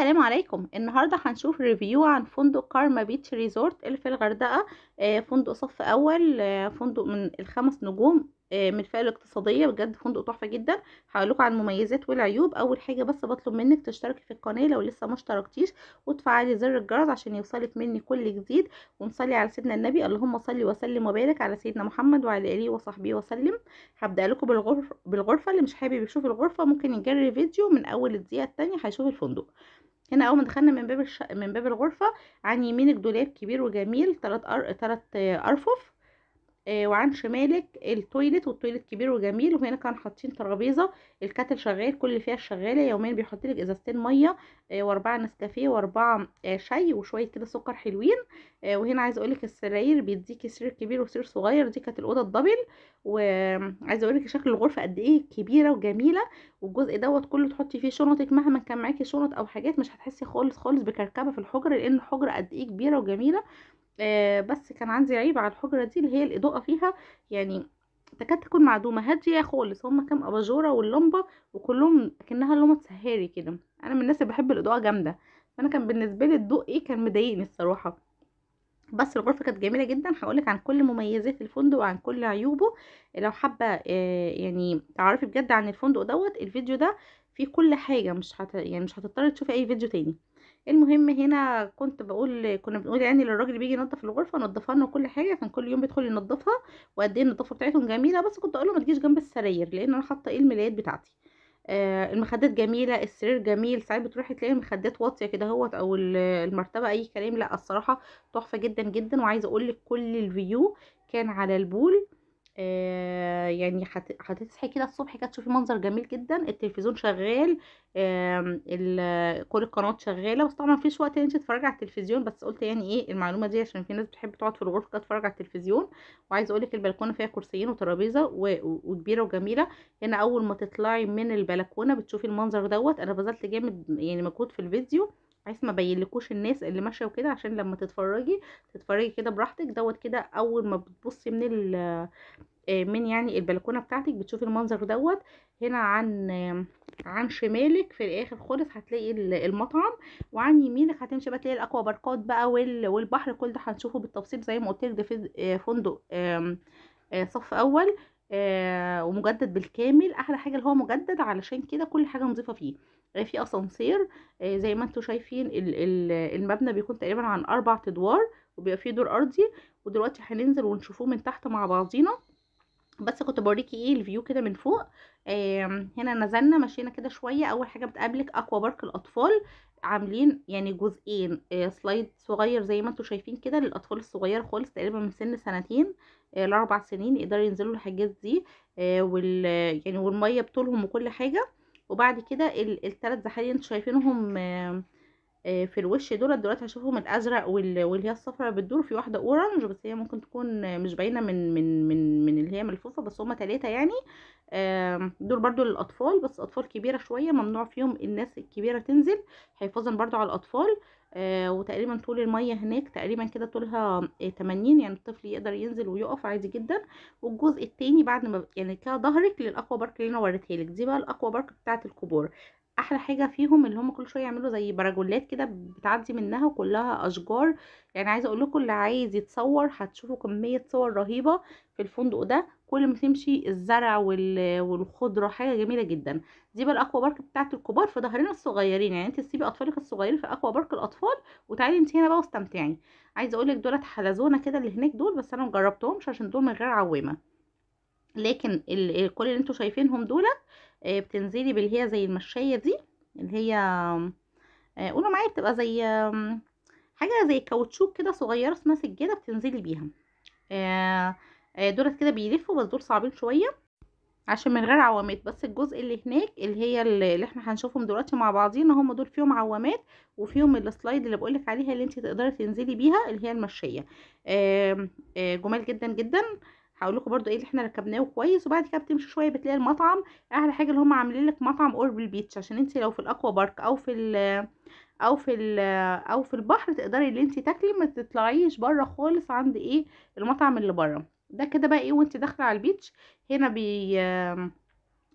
السلام عليكم. النهارده هنشوف review عن فندق كارما بيتش ريزورت اللي في الغردقه. فندق صف اول، فندق من الخمس نجوم، من الفئة الاقتصاديه. بجد فندق تحفة جدا. هقول لكم عن المميزات والعيوب. اول حاجة بس بطلب منك تشتركي في القناة لو لسه ما اشتركتيش، وتفعلي زر الجرس عشان يوصلك مني كل جديد، ونصلي على سيدنا النبي. اللهم صل وسلم وبارك على سيدنا محمد وعلى اله وصحبه وسلم. هبدا لكم بالغرفة. اللي مش حابب يشوف الغرفة ممكن يجري فيديو من اول الدقيقة الثانية هيشوف الفندق. هنا اول ما دخلنا من باب الغرفة، عن يمينك دولاب كبير وجميل، 3 ارفف، وعن شمالك ال toilet، وال toilet كبير وجميل. وهنا كان حاطين ترابيزة، ال kettle شغال، كل فيها شغالة يوميا، بيحط لك ازازتين مية، و4 نسكافيه و4 شاي وشوية كده سكر حلوين. وهنا عايزه اقول لك السراير، بيديكي سرير كبير وسرير صغير. دي كانت الاوضة ال double. وعايزه اقول لك شكل الغرفة قد ايه كبيرة وجميلة، والجزء دوت كله تحطي فيه شنطك، مهما كان معاكي شنط او حاجات مش هتحسي خالص خالص بكركبه في الحجرة، لان الحجرة قد ايه كبيرة وجميلة. بس كان عندي عيب على الحجرة دي، اللي هي الاضاءة فيها يعني تكاد تكون معدومة، هادية خالص. هما كام اباجوره واللمبه وكلهم كأنها لمبة سهاري كده. انا من الناس اللي بحب الاضاءة جامدة، فانا كان بالنسبة لي الضوء ايه كان مضايقني الصراحة. بس الغرفة كانت جميلة جدا. هقولك عن كل مميزات الفندق وعن كل عيوبه. لو حابة يعني تعرفي بجد عن الفندق دوت، الفيديو ده فيه كل حاجة، مش هتضطري تشوفي اي فيديو تاني. المهم هنا كنا بنقول يعني للراجل اللي بيجي ينظف الغرفة، نظفها لنا وكل حاجة، كان كل يوم بيدخل ينظفها، وقد ايه النظافة بتاعتهم جميلة. بس كنت اقول له ما تجيش جنب السراير، لان انا حاطه ايه الملايات بتاعتي. المخدات جميلة، السرير جميل. ساعات بتروحي تلاقي المخدات واطية كده اهوت، او المرتبة اي كلام. لا الصراحة تحفة جدا جدا. وعايزه اقول لك كل ال view كان على ال pool. يعني هتصحي كده الصبح كده تشوفي منظر جميل جدا. التلفزيون شغال، كل القنوات شغالة. بس طبعا مفيش وقت ان انت تتفرجي على التلفزيون، بس قلت يعني ايه المعلومة دي عشان في ناس بتحب تقعد في الغرفة كده تتفرج على التلفزيون. وعايزه اقول لك البلكونه فيها كرسيين وترابيزه وكبيره وجميلة. هنا اول ما تطلعي من البلكونه بتشوفي المنظر دوت. انا بذلت جامد يعني مجهود في الفيديو عايز ما ابينلكوش الناس اللي ماشية وكده، عشان لما تتفرجي كده براحتك دوت. كده اول ما بتبصي من يعني البلكونه بتاعتك بتشوفي المنظر دوت. هنا عن شمالك في الاخر خالص هتلاقي المطعم، وعن يمينك هتمشي بقى تلاقي الاكوا باركات بقى والبحر. كل ده هنشوفه بالتفصيل زي ما قلت لك. ده في فندق صف اول، ومجدد بالكامل. احلى حاجة اللي هو مجدد، علشان كده كل حاجة نظيفة فيه. في اسانسير، زي ما انتم شايفين. المبنى بيكون تقريبا عن 4 ادوار، وبيبقى فيه دور ارضي. ودلوقتي هننزل ونشوفوه من تحت مع بعضينا. بس كنت بوريكي ايه ال view كده من فوق. هنا نزلنا مشينا كده شوية. اول حاجة بتقابلك aqua park الاطفال، عاملين يعني جزئين، slide صغير زي ما انتم شايفين كده للاطفال الصغيرة خالص، تقريبا من سن 2 ل4 سنين يقدروا ينزلوا الحاجات دي، يعني والمية بطولهم وكل حاجة. وبعد كده الثلاث زحاليق انتم شايفينهم، في الوش دول دلوقتي هشوفهم، الازرق واللي هي الصفرا بتدور، في واحدة orange بس هي ممكن تكون مش باينة من من من من اللي هي ملفوفه، بس هما 3 يعني. دول برضو للاطفال، بس اطفال كبيرة شوية، ممنوع فيهم الناس الكبيرة تنزل، حفاظا برضو على الاطفال. وتقريبا طول المية هناك تقريبا كده طولها 80، يعني الطفل يقدر ينزل ويقف عادي جدا. والجزء التاني بعد ما يعني كده ظهرك لل aqua park اللي انا وريتها لك دي، بقى ال aqua park بتاعه الكبار. احلى حاجة فيهم اللي هم كل شوية يعملوا زي براجولات كده بتعدي منها وكلها اشجار. يعني عايزه اقول لكم اللي عايز يتصور هتشوفوا كمية صور رهيبة في الفندق ده. كل ما تمشي الزرع والخضره، حاجة جميلة جدا. دي بقى ال aqua park بتاعه الكبار في ظهرنا الصغيرين، يعني انت تسيبي اطفالك الصغيرين في aqua park الاطفال وتعالي انت هنا بقى واستمتعي. عايزه اقول لك دولت حلزونه كده اللي هناك دول، بس انا مجربتهمش عشان دول من غير عوامه. لكن كل اللي انتوا شايفينهم دولت، بتنزلي باللي هي زي المشايه دي، اللي هي، قولوا معايا بتبقى زي، حاجة زي كاوتشوك كده صغيرة اسمها سجادة، بتنزلي بيها. دولت كده بيلفوا، بس دول صعبين شوية عشان من غير عوامات. بس الجزء اللي هناك اللي هي اللي احنا هنشوفهم دلوقتي مع بعضينا، هم دول فيهم عوامات وفيهم ال slide اللي بقولك عليها اللي انت تقدري تنزلي بيها اللي هي المشايه. جمال جدا جدا. هقول لكم برضو ايه اللي احنا ركبناه كويس. وبعد كده بتمشي شوية بتلاقي المطعم. احلى حاجة اللي هم عاملين لك مطعم قرب ال beach، عشان انت لو في ال aqua park او في البحر تقدري اللي انت تاكلي، ما تطلعيش بره خالص عند ايه المطعم اللي بره ده كده بقى ايه. وانت داخله على ال beach هنا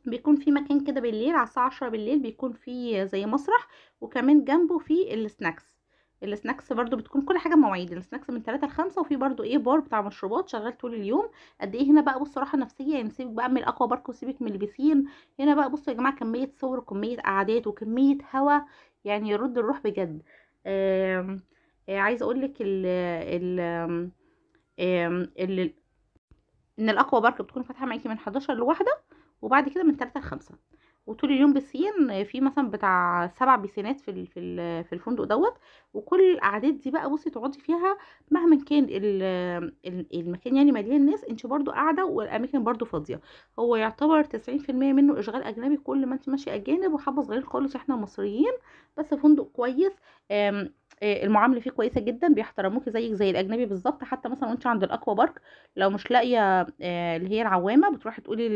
بيكون في مكان كده بالليل على الساعة 10 بالليل بيكون في زي مسرح، وكمان جنبه في ال snacks. ال snacks برضو بتكون كل حاجة مواعيد، ال snacks من 3 ل 5، وفي برضو ايه بار بتاع مشروبات شغال طول اليوم. قد ايه هنا بقى بصوا راحة نفسية، يعني سيبك بقى من ال aqua park وسيبك من البسين. هنا بقى بصوا يا جماعة كمية صور وكمية قعدات وكمية هوا، يعني يرد الروح بجد. آم آه عايزه اقول لك ال ال آم ال ان ال aqua park بتكون فاتحة معاكي من 11 لواحدة، وبعد كده من 3 ل 5، وطول اليوم بسين. في مثلا بتاع 7 بسينات في الفندق دوت. وكل الاعداد دي بقى بصي تقعدي فيها مهما كان المكان يعني مليان ناس، انت برضو قاعدة والاماكن برضو فاضية. هو يعتبر 90% منه اشغال اجنبي، كل ما انت ماشية اجانب وحبه صغيرين خالص احنا مصريين. بس فندق كويس، آم، آه، المعاملة فيه كويسة جدا، بيحترموكي زيك زي الاجنبي بالظبط. حتى مثلا وانت عند ال aqua park لو مش لاقيه اللي هي العوامه، بتروحي تقولي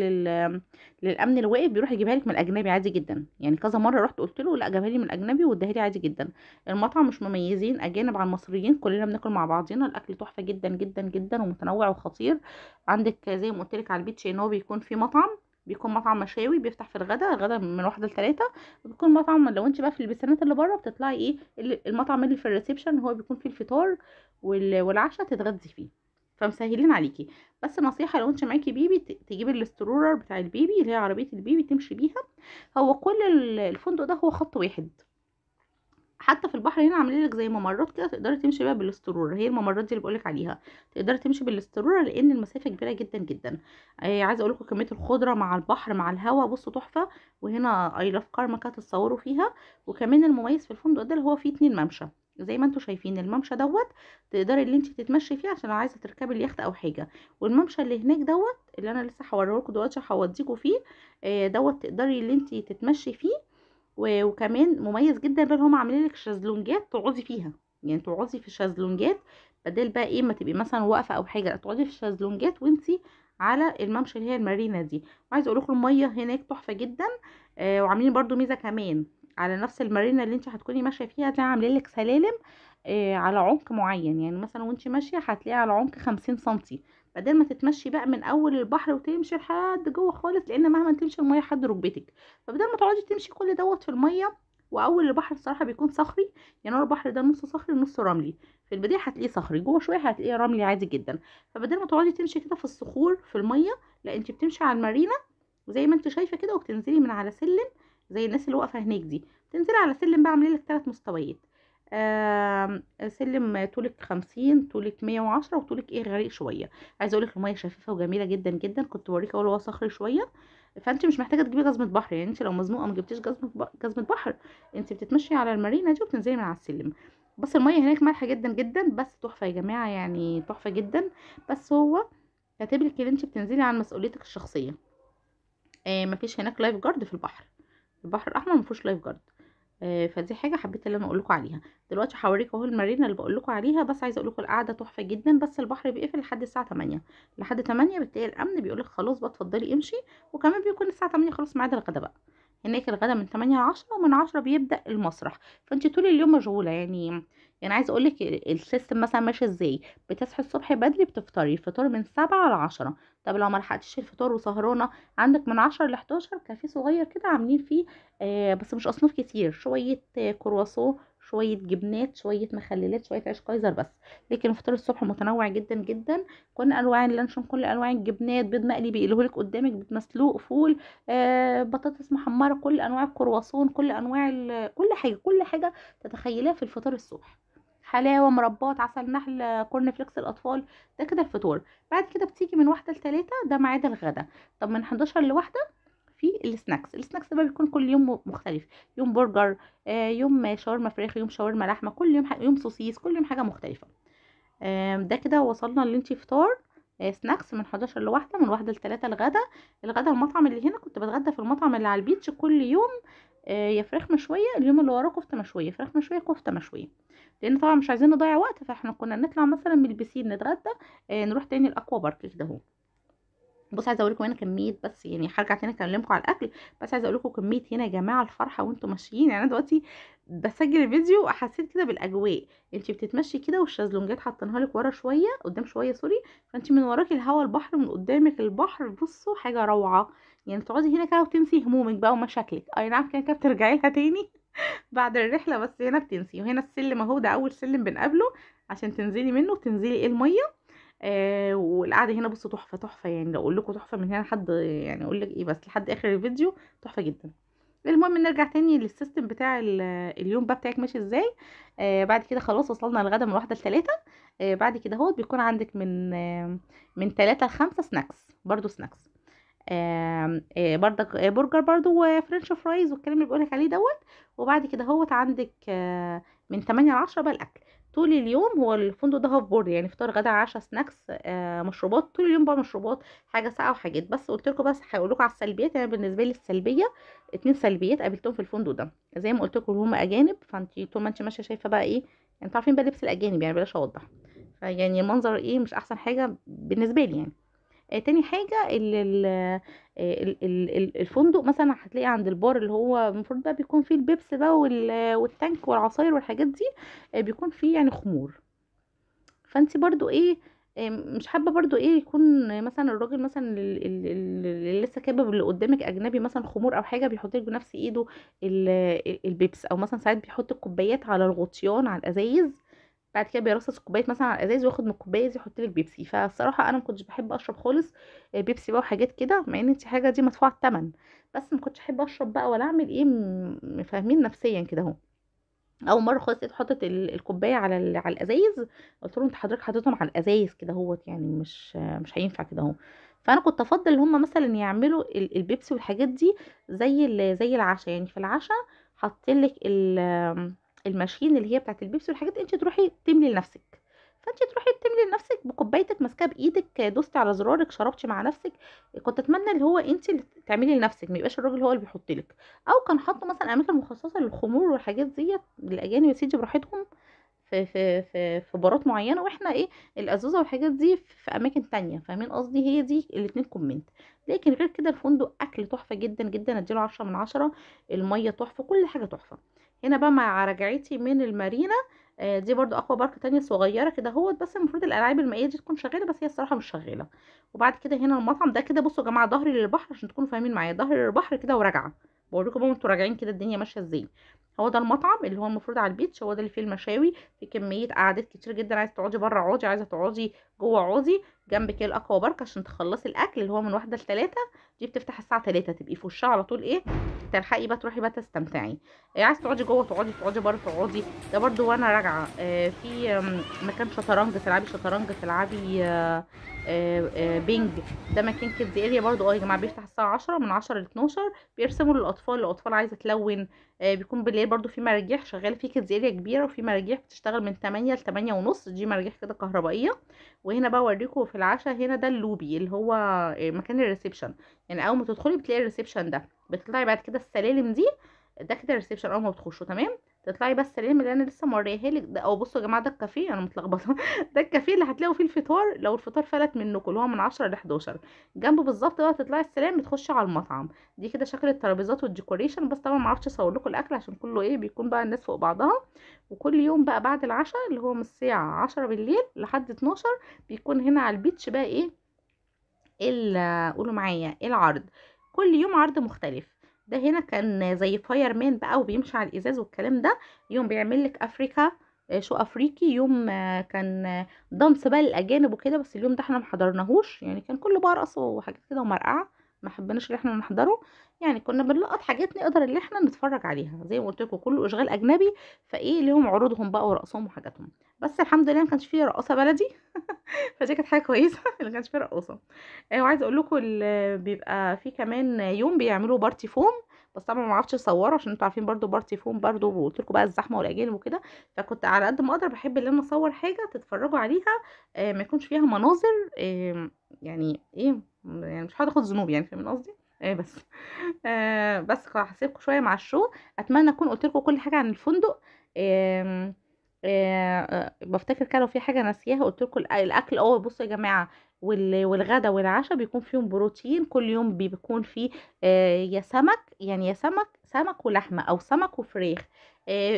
للامن اللي واقف، بيروح يجيبها لك من الاجنبي عادي جدا. يعني كذا مرة رحت قلت له لا جابها لي من الاجنبي واداها لي عادي جدا. المطعم مش مميزين اجانب عن مصريين، كلنا بناكل مع بعضينا. الاكل تحفة جدا جدا جدا ومتنوع وخطير. عندك زي ما قلت لك على ال beach ان هو بيكون في مطعم، بيكون مطعم مشاوي بيفتح في الغدا من 1 ل 3. بيكون مطعم لو انت بقى في البسانات اللي بره بتطلعي ايه المطعم اللي في ال reception هو بيكون فيه الفطار والعشاء تتغدي فيه، فمسهلين عليكي. بس نصيحة لو انت معاكي baby تجيبي ال stroller بتاع ال baby اللي هي عربية ال baby تمشي بيها. هو كل الفندق ده هو خط واحد، حتى في البحر هنا عاملين لك زي ممرات كده تقدري تمشي بيها بال stroller. هي الممرات دي اللي بقولك عليها تقدري تمشي بال stroller لان المسافة كبيرة جدا جدا. عايزه اقول لكم كمية الخضرة مع البحر مع الهواء بصوا تحفة. وهنا I love كارما كانت تصوروا فيها. وكمان المميز في الفندق ده اللي هو فيه 2 ممشى زي ما انتم شايفين. الممشى دوت تقدري اللي انت تتمشي فيه عشان لو عايزه تركبي اليخت او حاجة، والممشى اللي هناك دوت اللي انا لسه هوريه لكم دلوقتي هوديكم فيه دوت تقدري اللي انت تتمشي فيه. وكمان مميز جدا بقى هم عاملين لك شازلونجات تقعدي فيها، يعني تقعدي في شازلونجات بدل بقى ايه ما تبقي مثلا واقفة او حاجة، تقعدي في شازلونجات وانتي على الممشى اللي هي المارينا دي. وعايزه اقول لكم المية هناك تحفة جدا. وعاملين برضو ميزة كمان على نفس المارينا اللي انت هتكوني ماشية فيها، هتلاقي عاملين لك سلالم على عمق معين. يعني مثلا وانت ماشية هتلاقي على عمق 50 سنتي، بدل ما تتمشي بقى من اول البحر وتمشي لحد جوه خالص، لان مهما تمشي المية لحد ركبتك. فبدل ما تقعدي تمشي كل دوت في المية، واول البحر الصراحة بيكون صخري، يعني هو البحر ده نص صخري ونص رملي. في البداية هتلاقيه صخري، جوه شوية هتلاقيه رملي عادي جدا. فبدل ما تقعدي تمشي كده في الصخور في المية، لا انت بتمشي على المارينا زي ما انت شايفه كده، وبتنزلي من على سلم زي الناس اللي واقفة هناك دي. بتنزلي على سلم بقى عاملين لك 3 مستويات، سلم طولك 50، طولك 110، وطولك ايه غريق شوية. عايزه اقول لك المية شفافة وجميلة جدا جدا. كنت بوريك اول هو صخري شوية، فانت مش محتاجه تجيبي جزمه بحر. يعني انت لو مزنوقه ما جبتيش جزمه بحر، انت بتتمشي على المارينا دي وبتنزلي من على السلم. بس المية هناك مالحة جدا جدا، بس تحفة يا جماعة، يعني تحفة جدا. بس هو كاتب لك ان انت بتنزلي عن مسؤوليتك الشخصية. مفيش هناك life guard في البحر، البحر الاحمر مفيهوش life guard. فدي حاجة حبيت اللي انا اقول لكم عليها. دلوقتي هوريكم اهو المارينا اللي بقول لكم عليها. بس عايزه اقول لكم القعدة تحفة جدا، بس البحر بيقفل لحد الساعة 8، لحد 8 بتلاقي الامن بيقول لك خلاص بقى اتفضلي امشي. وكمان بيكون الساعة 8 خلاص ميعاد الغدا بقى. هناك الغدا من 8 ل 10، ومن 10 بيبدا المسرح. فانت طول اليوم مشغولة. يعني عايزه اقول لك ال system مثلا ماشي ازاي. بتصحي الصبح بدري بتفطري الفطار من 7 ل 10. طب لو ما لحقتيش الفطار وسهرانه، عندك من 10 ل 11 كافيه صغير كده عاملين فيه بس مش اصناف كتير، شوية كرواسون، شوية جبنات، شوية مخللات، شوية عيش كايزر بس. لكن فطار الصبح متنوع جدا جدا، كل انواع اللانشون، كل انواع الجبنات، بيض مقلي بيقلهولك قدامك، بيض مسلوق، فول، بطاطس محمرة، كل انواع الكرواسون، كل انواع كل حاجة، كل حاجة تتخيليها في الفطار الصبح. حلاوة، مربات، عسل نحل، corn flakes الاطفال، ده كده الفطور. بعد كده بتيجي من 1 ل 3 ده ميعاد الغدا. طب من 11 ل 1 في ال snacks. ال snacks ده بيكون كل يوم مختلف، يوم برجر، يوم شاورما فراخ، يوم شاورما لحمه، كل يوم يوم سوسيس، كل يوم حاجة مختلفة. ده كده وصلنا اللي انتي فطار، snacks من 11 ل 1، من 1 ل 3 الغدا. الغدا المطعم اللي هنا كنت بتغدى في المطعم اللي على ال beach كل يوم، يا فراخ مشوية، اليوم اللي وراه كفته مشوية، فراخ مشوية، كفته مشوية، لان طبعا مش عايزين نضيع وقت. فاحنا كنا نطلع مثلا من البسين نتغدى، نروح تاني ال aqua park كده اهو. بص عايزه اقول لكم هنا كمية، بس يعني هرجع تاني اكلمكم على الاكل، بس عايزه اقول لكم كمية هنا يا جماعة الفرحة وانتم ماشيين. يعني انا دلوقتي بسجل الفيديو حسيت كده بالاجواء، انت بتتمشي كده والشازلونجات حاطينها لك ورا شوية، قدام شوية sorry، فانت من وراك الهوا البحر، من قدامك البحر. بصوا حاجة روعه يعني، تقعدي هنا كده وتنسي همومك بقى ومشاكلك. اي نعم كده كده بترجعي لها تاني بعد الرحلة، بس هنا بتنسي. وهنا السلم اهو، ده اول سلم بنقابله عشان تنزلي منه وتنزلي ايه المية. والقعده هنا بصوا تحفة تحفة، يعني لو اقول لكم تحفة من هنا لحد يعني اقول لك ايه، بس لحد اخر الفيديو تحفة جدا. المهم نرجع تاني لل system بتاع اليوم بقى بتاعك ماشي ازاي. بعد كده خلاص وصلنا الغدا من 1 ل3. بعد كده اهو بيكون عندك من 3 ل5 snacks، برضو snacks، برضك برجر برضو و french fries والكلام اللي بقولك عليه دوت. وبعد كده اهوت عندك من 8 ل 10 بقى الاكل طول اليوم. هو الفندق ده half board، يعني فطار غدا عشاء snacks، مشروبات طول اليوم بقى، مشروبات حاجة ساقعه وحاجات. بس قلت لكم، بس هقول لكم على السلبيات. يعني بالنسبة لي السلبية 2 سلبيات قابلتهم في الفندق ده، زي ما قلت لكم هم اجانب، فانت طول ما انت ماشية شايفه بقى ايه، انتوا عارفين بقى لبس الاجانب يعني، بلاش اوضح، فيعني المنظر ايه مش احسن حاجة بالنسبة لي يعني. تاني حاجة الفندق مثلا هتلاقي عند البار اللي هو المفروض بقى بيكون فيه البيبس بقى والتانك والعصاير والحاجات دي، بيكون فيه يعني خمور. فانت برضو ايه، مش حابة برضو ايه يكون مثلا الراجل مثلا اللي لسه كابب اللي قدامك اجنبي مثلا خمور او حاجة، بيحط لك بنفس ايده البيبس، او مثلا ساعات بيحط الكوبايات على الغطيان على الازايز، بعد كده بيرصص الكوبايات مثلا على الازايز وياخد من الكوباية دي يحط لك بيبسي. فالصراحه انا ما كنتش بحب اشرب خالص بيبسي بقى وحاجات كده، مع ان انت حاجة دي مدفوعة الثمن، بس ما كنتش احب اشرب بقى ولا اعمل ايه، فاهمين نفسيا كده اهو. اول مرة خالص لقيت حاطط الكوباية على الازايز، قلت له انت حضرتك حاططهم على الازايز كده اهوت، يعني مش هينفع كده اهو. فانا كنت افضل ان هم مثلا يعملوا البيبسي والحاجات دي زي العشاء، يعني في العشاء حاطين لك ال machine اللي هي بتاعت البيبسي والحاجات، انت تروحي تملي لنفسك. فانت تروحي تملي لنفسك بكوبايتك ماسكاها بايدك، دوستي على زرارك، شربتي مع نفسك. كنت اتمنى اللي هو انت اللي تعملي لنفسك، ما يبقاش الراجل هو اللي بيحط لك، او كان حاطه مثلا اماكن مخصصة للخمور والحاجات ديت للاجانب يا سيدي براحتهم في في في في بارات معينة، واحنا ايه الازوزه والحاجات دي في اماكن تانية، فاهمين قصدي؟ هي دي الاتنين comment. لكن غير كده الفندق اكل تحفة جدا جدا، اديله 10 من 10، المية تحفة، كل حاجة تحفة. هنا بقى مع رجعتي من المارينا، دي برضو aqua park تانية صغيرة كده اهوت، بس المفروض الالعاب المائية دي تكون شغالة، بس هي الصراحة مش شغالة. وبعد كده هنا المطعم ده كده، بصوا يا جماعة ظهري للبحر عشان تكونوا فاهمين معايا، ظهري للبحر كده وراجعه، بوريكم بقى وانتوا راجعين كده الدنيا ماشية ازاي. هو ده المطعم اللي هو المفروض على ال beach، هو ده اللي فيه المشاوي، في كمية قعدات كتير جدا، عايزه تقعدي بره اقعدي، عايزه تقعدي جوه اقعدي. جنب كده ال aqua park عشان تخلصي الاكل اللي هو من 1 ل3، دي بتفتح الساعة 3، تبقي في وشها على طول ايه، تلحقي بقى تروحي بقى تستمتعي. عايزه تقعدي جوه تقعدي، تقعدي بره تقعدي. ده برده وانا راجعه، في مكان شطرنج، تلعبي شطرنج، تلعبي ping. ده مكان kids area برده، يا جماعة بيفتح الساعة 10، من 10 ل 12، بيرسموا للاطفال، الاطفال عايزه تلون. بيكون بالليل برده في مراجيح شغالة، في kids area كبيرة، وفي مراجيح بتشتغل من 8 ل 8 ونص، دي مراجيح كده كهربائية. وهنا بقى اوريكم في العشاء، هنا ده اللوبي اللي هو مكان ال reception، يعني اول ما تدخلي بتلاقي ال reception ده، بتطلعي بعد كده السلالم دي، ده كده ال reception اول ما بتخشوا تمام. تطلعي بس السلالم اللي انا لسه موريها لك ده، او بصوا يا جماعة ده الكافيه، انا متلخبطه ده الكافيه اللي هتلاقوا فيه الفطار لو الفطار فلت منكم، اللي هو من 10 ل 11. جنبه بالظبط بقى تطلعي السلالم بتخشي على المطعم. دي كده شكل الترابيزات وال decoration، بس طبعا ما عرفتش اصور لكم الاكل عشان كله ايه بيكون بقى الناس فوق بعضها. وكل يوم بقى بعد العشاء اللي هو من الساعة 10 بالليل لحد 12 بيكون هنا على ال beach بقى ايه قولوا معايا العرض، كل يوم عرض مختلف. ده هنا كان زي fire man بقى وبيمشي على الازاز والكلام ده، يوم بيعمل لك افريكا show افريقي، يوم كان dance بقى للاجانب وكده، بس اليوم ده احنا ما حضرناهوش، يعني كان كله بقى رقص وحاجات كده ومرقعه، ما حبيناش ان احنا نحضره، يعني كنا بنلقط حاجات نقدر اللي احنا نتفرج عليها، زي ما قلت لكم كله اشغال اجنبي، فايه ليهم عروضهم بقى ورقصهم وحاجاتهم. بس الحمد لله ما كانش فيه رقاصه بلدي فدي كانت حاجة كويسة اللي كانش فيه رقاصه. وعايزه اقول لكم بيبقى في كمان يوم بيعملوا party foam، بس طبعا ما عرفتش اصوره عشان انتوا عارفين برضو party foam برضو قلت لكم بقى الزحمة والاجانب وكده، فكنت على قد ما اقدر بحب ان انا اصور حاجة تتفرجوا عليها، ما يكونش فيها مناظر، يعني ايه، يعني مش هاخد ذنوب، يعني فاهمين قصدي ايه. بس بس هسيبكم شوية مع ال show. اتمنى اكون قلت لكم كل حاجة عن الفندق. بفتكر كده لو في حاجة ناسياها قلت لكم الاكل. بصوا يا جماعة والغدا والعشاء بيكون فيهم بروتين. كل يوم بيكون فيه يا سمك، يعني يا سمك، سمك ولحمه، او سمك وفراخ،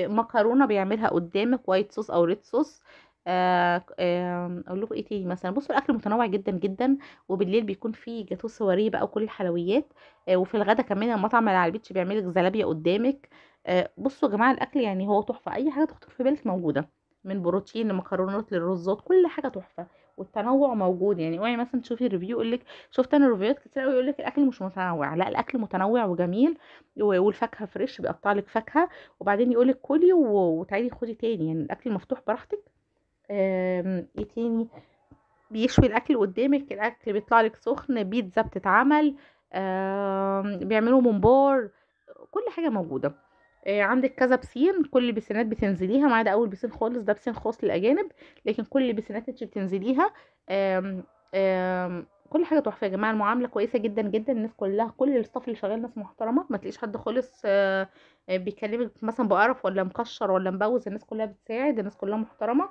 مكرونه بيعملها قدامك white sauce او red sauce. اقول لكم ايه تاني مثلا. بصوا الاكل متنوع جدا جدا. وبالليل بيكون فيه جاتوه سواريه بقى وكل الحلويات. وفي الغدا كمان المطعم اللي على ال beach بيعمل لك زلابيه قدامك. بصوا يا جماعة الاكل يعني هو تحفة، اي حاجة تخطر في بالك موجودة، من بروتين لمكرونات للرزات، كل حاجة تحفة، والتنوع موجود. يعني اوعي مثلا تشوفي review يقول لك، شفت انا review هات كتير قوي يقول لك الاكل مش متنوع، لا الاكل متنوع وجميل، والفاكهه fresh، بيقطع لك فاكهة وبعدين يقول لك كلي وتعالي خدي تاني، يعني الاكل مفتوح براحتك. ايه تاني، بيشوي الاكل قدامك، الاكل بيطلع لك سخن، بيتزا بتتعمل، بيعملوا ممبار، كل حاجة موجودة. عندك كذا بسين، كل البسينات بتنزليها ما عدا اول بسين خالص، ده بسين خاص للاجانب، لكن كل البسينات انت بتنزليها. آم آم كل حاجة تحفة يا جماعة، المعاملة كويسة جدا جدا، الناس كلها، كل ال staff اللي شغال ناس محترمه، ما تلاقيش حد خالص بيكلمك مثلا بقرف ولا مكشر ولا مبوز، الناس كلها بتساعد، الناس كلها محترمه.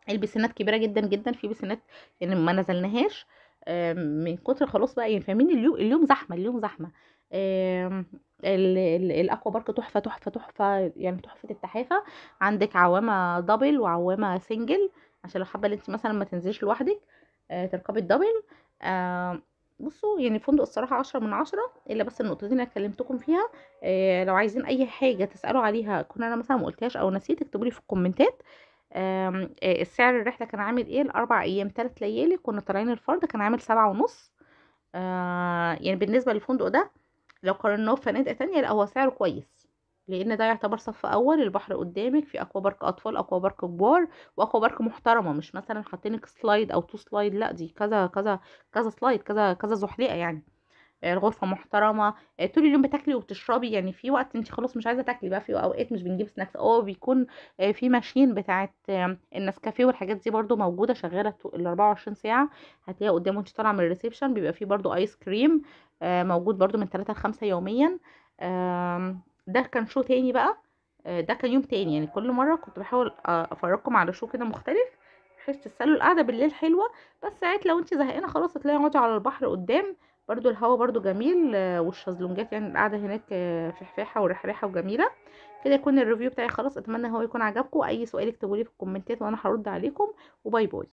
البسينات كبيرة جدا جدا، في بسينات يعني ما نزلناهاش من كتر خلاص بقى، يعني فاهمين اليوم زحمة، اليوم زحمة. ال aqua park تحفة تحفة تحفة، يعني تحفة التحافه. عندك عوامه double وعوامه single، عشان لو حابة ان انت مثلا ما تنزليش لوحدك تركبي ال double. بصوا يعني الفندق الصراحة 10 من 10، الا بس النقطتين اللي كلمتكم فيها. لو عايزين اي حاجة تسالوا عليها كنا انا مثلا ما قلتهاش او نسيت، اكتبوا لي في الكومنتات. السعر الرحلة كان عامل ايه؟ ال4 ايام 3 ليالي كنا طالعين الفرد كان عامل 7.5. يعني بالنسبة للفندق ده لو قارناه بفنادق تانية لا هو سعره كويس، لان ده يعتبر صف اول، البحر قدامك، في aqua park اطفال، aqua park كبار، و aqua park محترمه، مش مثلا حاطينك slide او two slide، لا دي كذا كذا كذا slide، كذا كذا زحليقه يعني. الغرفة محترمه، طول اليوم بتاكلي وبتشربي، يعني في وقت انت خلاص مش عايزه تاكلي بقى، في اوقات مش بنجيب snacks، بيكون في machine بتاعه النسكافيه والحاجات دي برده موجودة شغالة ال 24 ساعة، هتلاقيها قدامه وانت طالعه من ال reception. بيبقى فيه برده ايس كريم موجود برده من 3 ل 5 يوميا. ده كان show تاني بقى، ده كان يوم تاني، يعني كل مرة كنت بحاول افرجكم على show كده مختلف بحيث تسألوا. القعدة بالليل حلوة، بس ساعات لو انت زهقانه خلاص هتلاقي اقعدي على البحر قدام، برضو الهوا برضو جميل، والشازلونجات يعني القعدة هناك فحفاحه ورحرحه وجميلة كده. يكون ال review بتاعي خلاص، اتمنى هو يكون عجبكم. اي سؤال اكتبوا لي في الكومنتات وانا هرد عليكم، و bye bye.